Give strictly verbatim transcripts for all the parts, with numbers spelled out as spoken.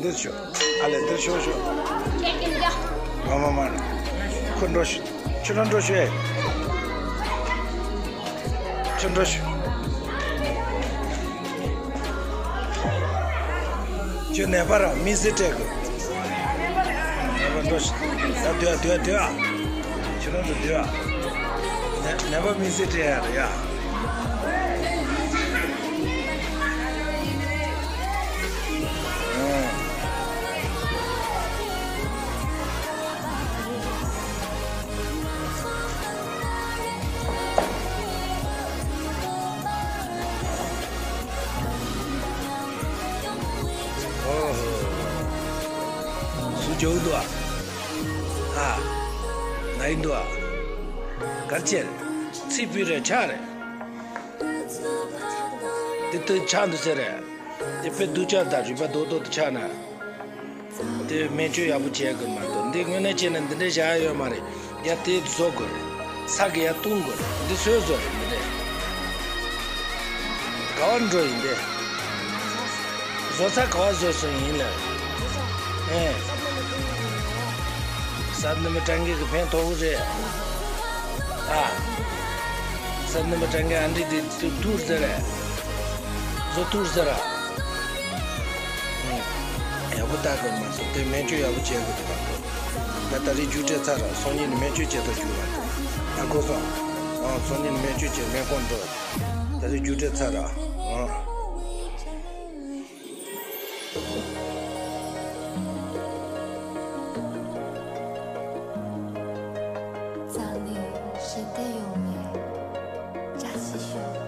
འདིར་ཤོག་ཨ་ལས། འདིར་ཤོག་ཤོག་མ་མ་མ། ཁོ་འགྲོ་ཤོག་ཁྱོད་རང་འགྲོ་ཤོག་ཨེ། ཁྱོད་འགྲོ་ཤོག་ཁྱོད་ནད་པ་ར་མི་སེར་སྤྲད་དགོས། ནད་པ་འགྲོ་ཤོག་ད་སྡོད་སྡོད་སྡོད་ཨ། ཁྱོད་རང་ཚོ་སྡོད་ཨ། ནད་ནད་པ་མི་སེར་སྤྲད་ཡ་རེད་ཡ། ཨོ་ཧོ། སུ་འཇོག་འདུག་ཨ། ཨ། ང་ཡིན་འདུག་ཨ། གར་ཆེར། ཚིག་ཕུད་རེ་ཆག་རེ། དེ་དུ་ཆག་འདུག་ཟེར་རེ། དེ་དཔེ་སྡུག་ཅག་དང་རུས་པ་རྡོག་རྡོག་ཏུ་ཆག་ན། དེ་སྨན་བཅོས་ཡག་པོ་བྱེད་དགོས་མ་གཏོགས། འདི་དངོས་གནས་བྱས་ན་འདི་འདྲའི་བཞག་ཡ་ཡོད་མ་རེད། ཡ་དེ་བཟོ་དགོས་རེད། ས་གི་ཡ་བཏུང་དགོས་རེད། འདི་སོས་བཟོ་རེད་འདི་འདྲས། ག་བ་འགྲོ་ཡིན་འདི། བཟོ་ས་ག་བ་བཟོས་སོང་ཡིན་ལ། ཨེ། ས་ནུ་མི་ཀྲང་གི་གི་ཕན་ཐོགས་རེད། ཨ། ས་ནུ་མི་ཀྲང་གི་ཨ་འདྲི་དེ་ཐུར་ཟེར་རེད། བཟོ་ཐུར་ཟེར་ར། ཡག་པོ་ལྟ་དགོས་མ་གཏོགས་དེ་སྨན་བཅོས་ཡག་པོ་བྱེད་དགོས་འདུག་མ་གཏོགས། ད་ད་རེས་རྒྱུགས་སྤྲད་ཚར་ར། སང་ཉིན་ནས་སྨན་བཅོས་བྱེད་ཐུབ་རྒྱུགས་ར། ཨ་གོ་སོང་། ཨང་། སང་ཉིན་ནས་སྨན་བཅོས་བྱེད་སྨན་ཁང་འགྲོ། ད་རེས་རྒྱུགས་སྤྲད་ཚར་ར། ཨང་། རྩ་ནས་ཞི་བདེ་ཡོང་ནས་བཀྲ་ཤིས་ཤོག་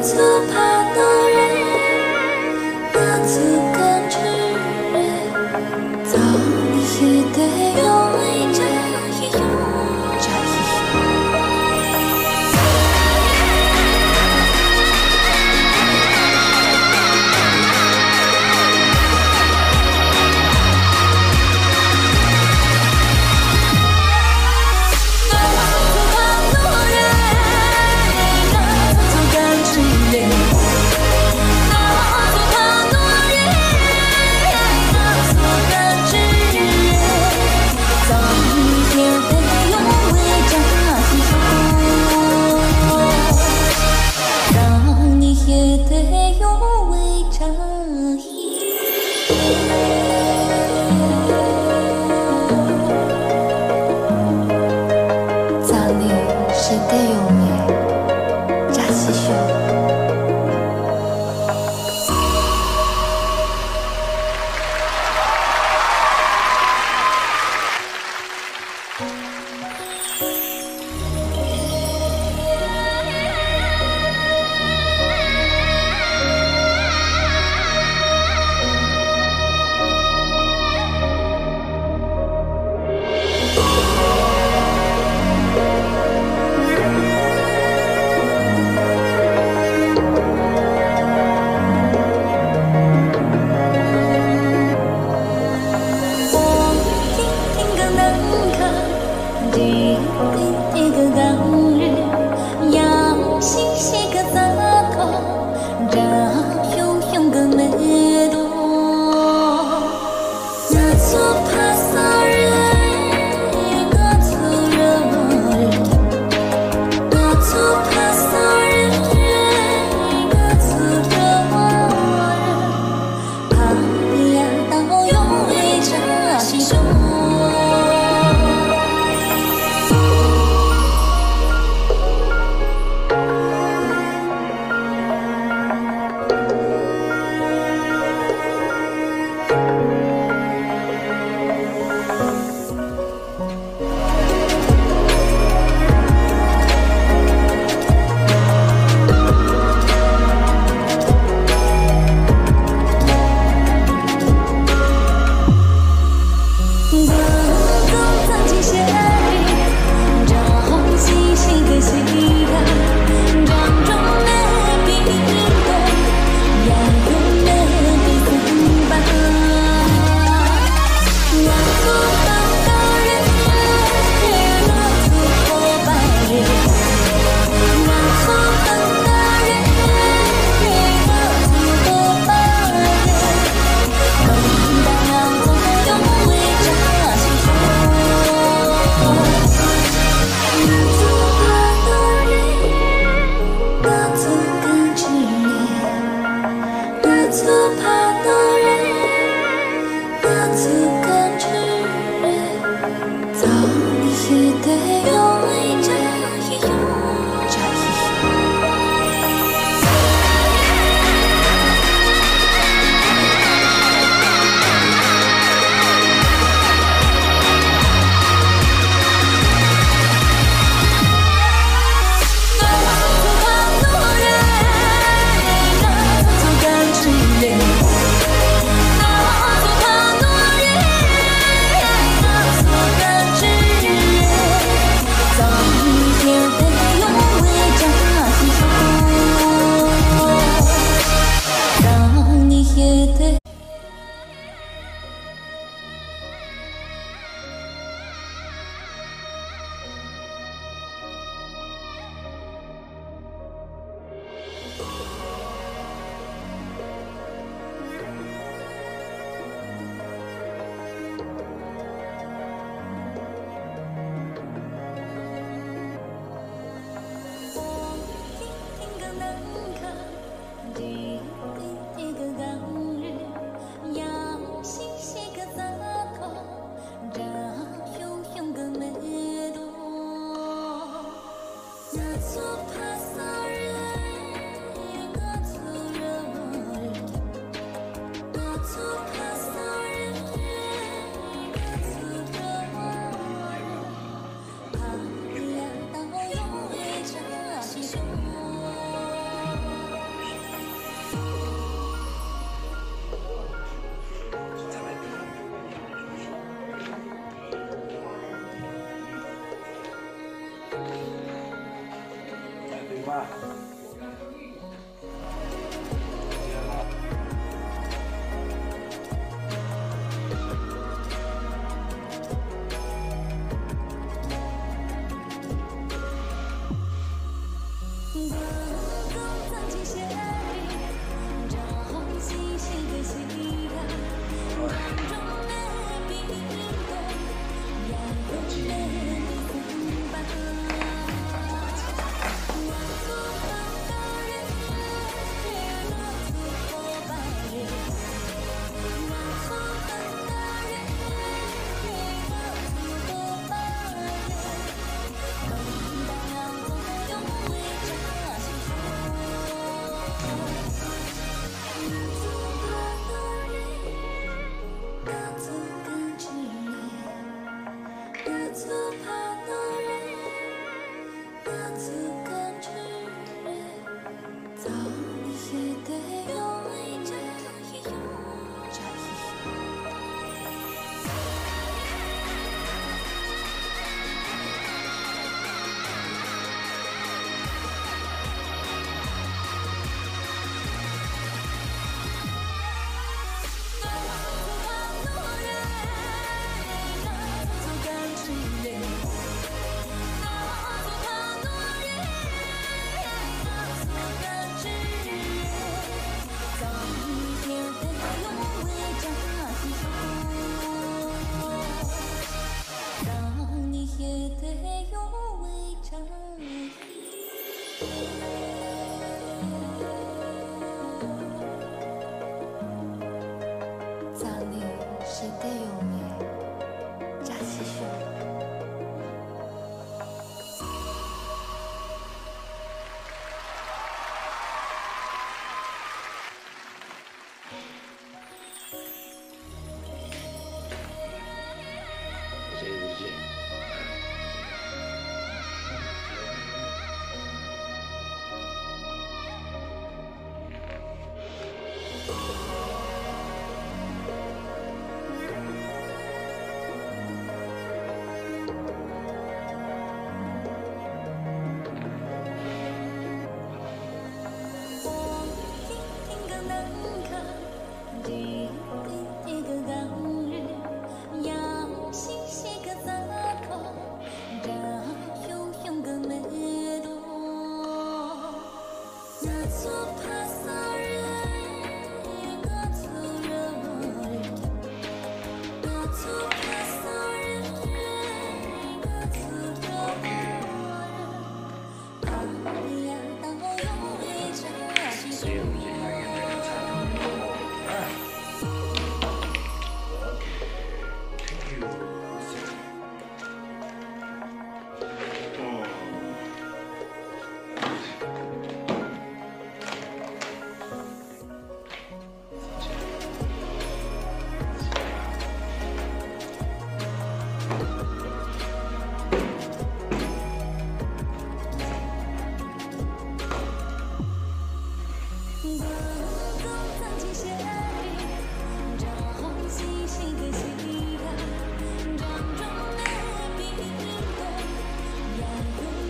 རྩ་ནས་ཞི་བདེ་ཡོང་བའི་བཀྲ་ཤིས་ཤོག See you in the next time. Thank you.